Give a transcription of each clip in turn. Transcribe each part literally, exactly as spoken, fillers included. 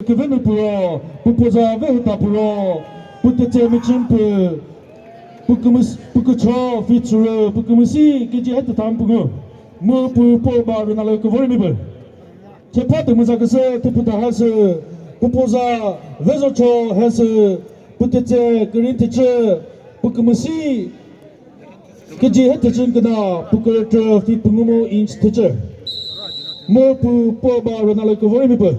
Küvenü püro, pü poza vehuta püro, pü tetse müchün pü, pü kümüs-, pü kücho fi chürü, pü kümüsi kiji hete tam pü ngü. Mu pü po ba rünalü küvori mi pü. Chepha tümüza küsü, tüpüta hasü, pü poza vezocho hasü, pü tetse kürin tetse, pü kümüsi kiji hete chün küna, pü kürütrü fi pü ngumu inch tetse. Mu pü po ba rünalü küvori mi pü.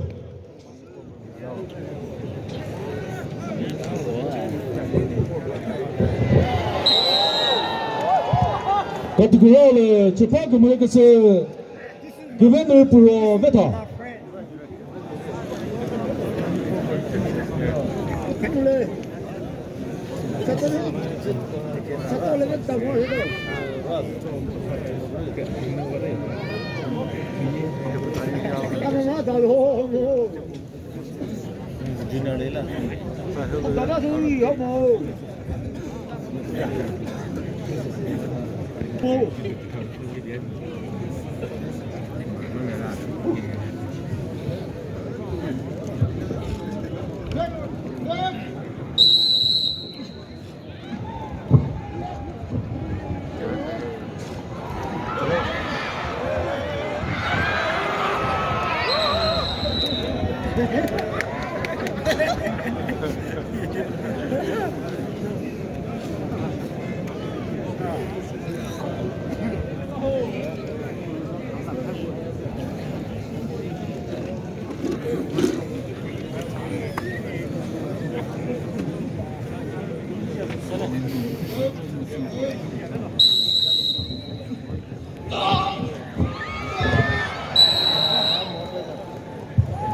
Katikura le chepha kümüre küsü küvenü püro vetha.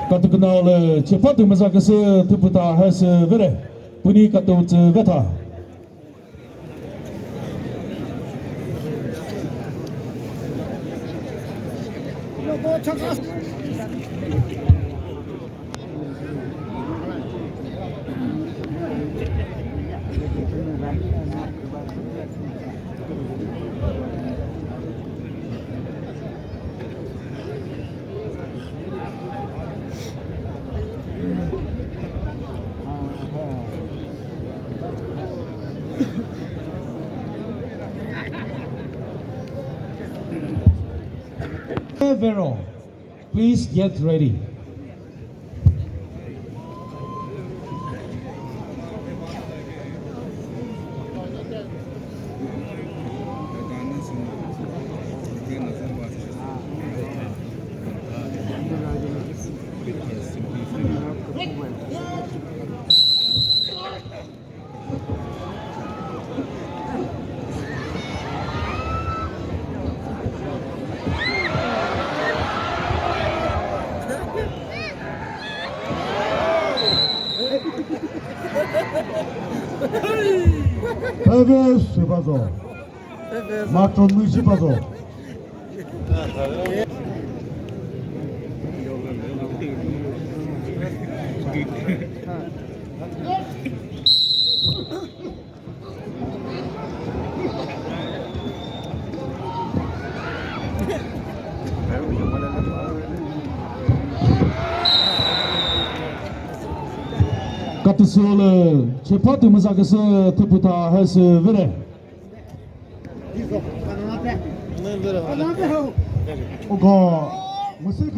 Katukuna le chepha tümüza küsü tüpüta hasü vere. Püni katu tsü vetha. Vero, please get ready. Peve sübazo. Matron müzi bazo. Katusü le, chepha tümüza küsü tüpüta hasü vere. Ogo, müsü